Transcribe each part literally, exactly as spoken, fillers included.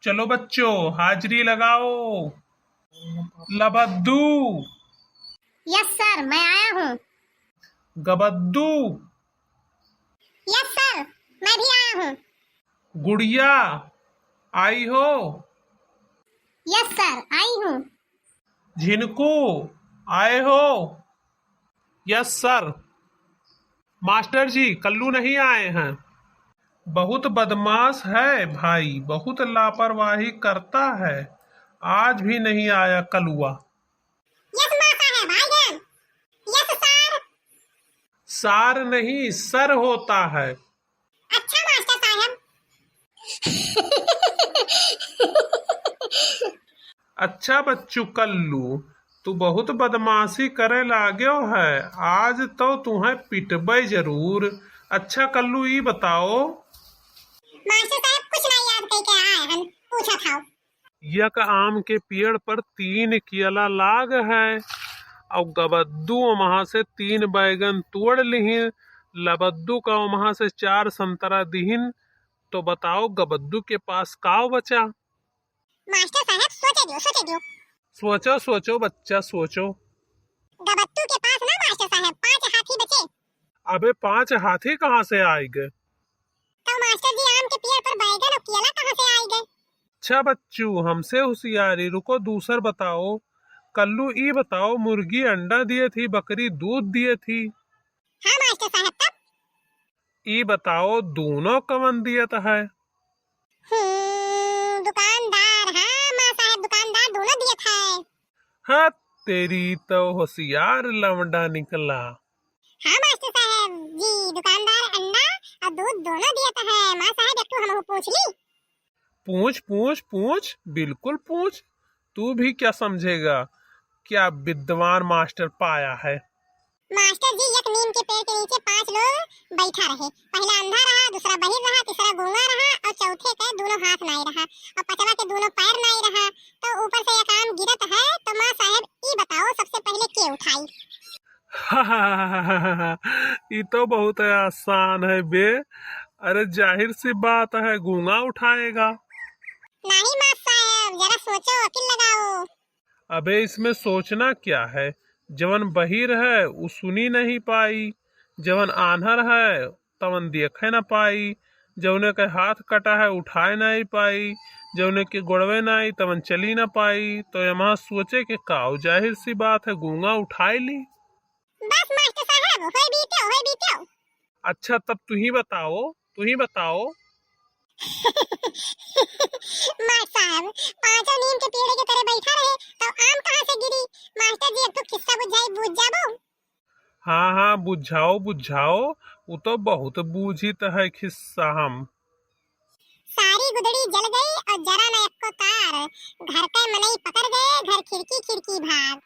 चलो बच्चों, हाजिरी लगाओ। लबद्दू। Yes sir, मैं आया हूँ। गबद्दू। Yes sir, मैं भी आया हूँ। गुड़िया, आई हो? Yes sir, आई हूँ। झिनकू, आए हो? Yes sir। मास्टर जी, कल्लू नहीं आए हैं। बहुत बदमाश है भाई, बहुत लापरवाही करता है, आज भी नहीं आया कलुआ। Yes माँ साहेब, आ गए। Yes sir। सार नहीं, सर होता है। अच्छा मास्टर साहेब। अच्छा बच्चू कल्लू, तू बहुत बदमाशी करे लाग्यो है, आज तो तुहें पिटबै जरूर। अच्छा कल्लू, ई बताओ। मास्टर साहेब, कुछ ना याद करके आए हन, पूछा था। यक आम के पेड़ पर तीन केला लाग है, और गबद्दू वहाँ से तीन बैगन तोड़ लिहिन, लबद्दू का वहाँ से चार संतरा दिहिन, तो बताओ गबद्दू के पास का बचा? मास्टर साहब, सोचे दियो, सोचे दियो। सोचो, सोचो बच्चा, सोचो। गबद्दू के पास ना मास्टर साहब, पांच हाथी बचे। अबे, पांच हाथी कहाँ से आइगे? तो मास्टर जी, आम के पेड़ पर बैगन और केला कहाँ से आइगे? अच्छा बच्चू, हमसे होशियारी, रुको दूसर बताओ। कल्लू, ई बताओ, मुर्गी अंडा दिए थी, बकरी दूध दिए थी। हाँ मास्टर साहब, तब? ई बताओ, दूनो कवन दियत है? हम्म, दुकानदार, हाँ माँ साहब, दुकानदार दूनो दियत है। हाँ, तेरी तो होशियार लवंडा निकला। हाँ मास्टर साहब जी, दुकानदार अंडा और दूध दोनों दियत है। माँ साहब, एक ठो हमहू पूछ ली? पूछ, पूछ, पूछ, बिल्कुल पूछ। तू भी क्या समझेगा, क्या विद्वान मास्टर पाया है। मास्टर जी, एक नीम के पेड़ के नीचे पांच लोग बैठा रहे। पहला अंधा रहा, दूसरा बहिर रहा, तीसरा गूंगा रहा और चौथे के दोनों हाथ नाई रहा और पचवा के दोनों पैर नाई रहा। तो ऊपर से एक आम गिरत है, तो माँ साहब, ई बताओ, सबसे पहले के उठाई? ई तो बहुत आसान है बे। अरे, जाहिर सी बात है, गूंगा उठाएगा। नहीं माँ साहब, जरा सोचो, अकिल लगाओ। अबे, इसमें सोचना क्या है? जवन बहिर है, उ सुनी नहीं पाई, जवन आन्हर है, तवन देखे न पाई, जौने के हाथ कटा है, उठाए नहीं पाई, जौने के गोड़वे नहीं, तवन चली न पाई। तो एमा सोचे के का, जाहिर सी बात है, गूंगा उठाए ली। बस मास्टर साहब, होए बीत्यो, होए बीत्यो। अच्छा, तब तू ही बताओ, तू ही बताओ। मास्टर साहब, पांचों नीम के पेड़ के तरे बैठा रहे, तो आम कहाँ से गिरी? मास्टर जी, अब तू खिस्सा बुझाई, बुझ जाबो। हाँ, हाँ, बुझाओ, बुझाओ, उ तो बहुत बूझित है खिस्सा हम। सारी गुदड़ी जल गई और जरा न एक्को तार, घर के मनई पकड़ गए, घर खिड़की खिड़की भाग।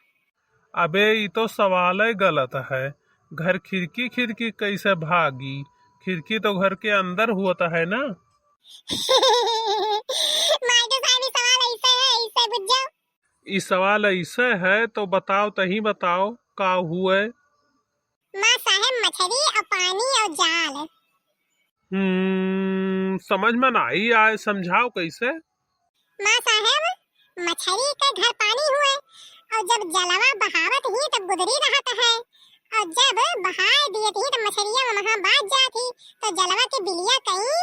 अबे, ई तो सवाले गलत है। घर खिड़की खिड़की कैसे भागी? खिड़की तो घर के अंदर होत है ना। मास्टर साहब, ई सवाल ऐसे है, ऐसे बुझ जाओ। ई सवाल ऐसे है तो बताओ, तही बताओ, का हुए? माँ साहेब, मछरी और पानी और जाल। हम्म, समझ में नाई आए, समझाओ कैसे? माँ साहेब, मछरी के घर पानी हुए और जब जलवा बहावत ही तब गुदरी रहत है और जब बहाए दियत ही तब मछरिया वहाँ बाज जात ही, तो जलवा के बिलिया कहीं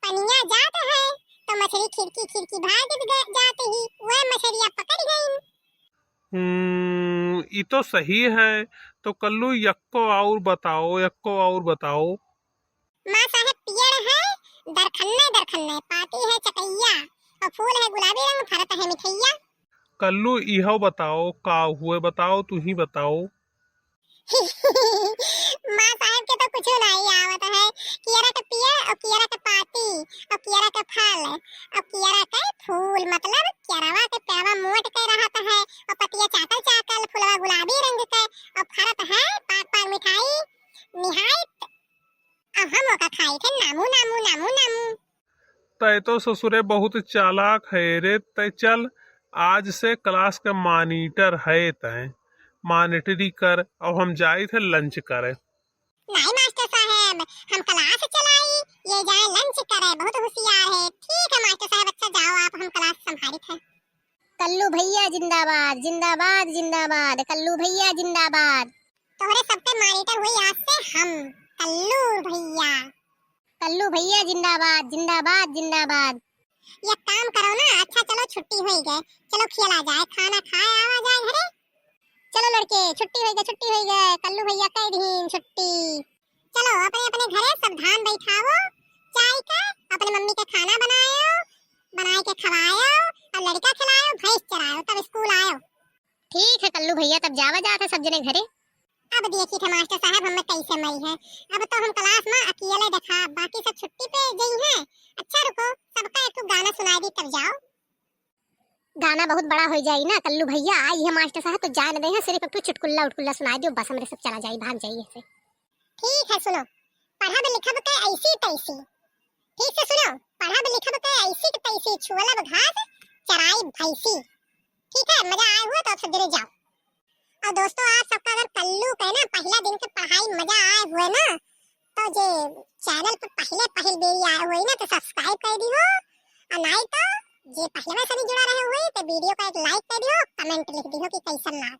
पनिया जात है तो मछरी खिड़की खिड़की भाग ग-, जात ही, वह मछरिया पकड़ गई। हम्म, ई तो सही है। तो कल्लू, यक्को और बताओ, यक्को और बताओ। माँ साहेब, पेड़ है दरखन्ने दरखन्ने, पाती है चटैया, और फूल है गुलाबी रंग, फरत है मिठैया। कल्लू, इहो बताओ, का हुए, बताओ, तू ही बताओ। माँ साहेब के तो कुछ नहीं आवत है। कियरा के पेड़ और कियरा के पाती और कियरा के फल और कियरा के फूल, मतलब कियरवा के पेड़वा मोट के रहत है और पतिया चाकल चाकल, फुलवा गुलाबी रंग के और फरत है पाक पाक मिठाई निहायत। अब हम ओका खाई थे नामू नामू नामू नामू। तै तो ससुरे बहुत चालाक है रे। तै चल, आज से क्लास का मॉनिटर है तै, मॉनिटरी कर। अब हम जाई थे लंच करे। नहीं मास्टर साहेब, हम क्लास चलाई, ये जाए लंच करे, बहुत होशियार है। ठीक है मास्टर साहेब, अच्छा जाओ आप, हम भैया जिंदाबाद, जिंदाबाद, जिंदाबाद, कल्लू भैया जिंदाबाद। तोहरे सबके monitor हुई आज से हम, कल्लू भैया। कल्लू भैया जिंदाबाद, जिंदाबाद, जिंदाबाद। एक काम करो ना, अच्छा चलो छुट्टी होई गए, चलो खेला जाए, खाना खाए आवा जाए घरे। चलो लड़के, छुट्टी होई गए, छुट्टी होई गए, कल्लू भैया कह दीन छुट्टी। चलो अपने अपने घरे सब धान बैठाओ, चाय का अपने मम्मी के खाना बनायो, बनाए के खवायो, और लड़का खिलायो, भैंस चरायो, तब स्कूल आयो। ठीक है कल्लू भैया, तब जावा जात है सब जने घरे। अब देखी थे मास्टर साहब हमें कैसे मरी है। अब तो हम class में अकेले देखा, बाकी सब छुट्टी पे गई हैं। अच्छा रुको, सबका एक ठो गाना सुनाई दी तब जाओ। गाना बहुत बड़ा हो जाई ना कल्लू भैया, आई है मास्टर साहब तो जाए न दे हैं, सिर्फ एक ठो चुटकुल्ला उटकुल्ला सुनाई दियो, बस हमरे सब चला जाई, भाग जाई ऐसे। ठीक है सुनो, पढ़ब लिखब के ऐसी तैसी। ठीक से सुनो, पढ़ब लिखब के ऐसी के तैसी, छुअलब घास चराई भैंसी। ठीक है, मजा आए हुए तो आप सब जने जाओ। और दोस्तों, आप सबका अगर कल्लू के ना पहला दिन के पढ़ाई मजा आए हुए ना, तो जे channel पर पहले पहिल बेरी आए हुए ना तो subscribe कर दिहो, और नहीं तो जे पहले से नहीं जुड़ा रहे हुए तो video का एक like कर दिहो, comment लिख दिहो कि कैसन लाग।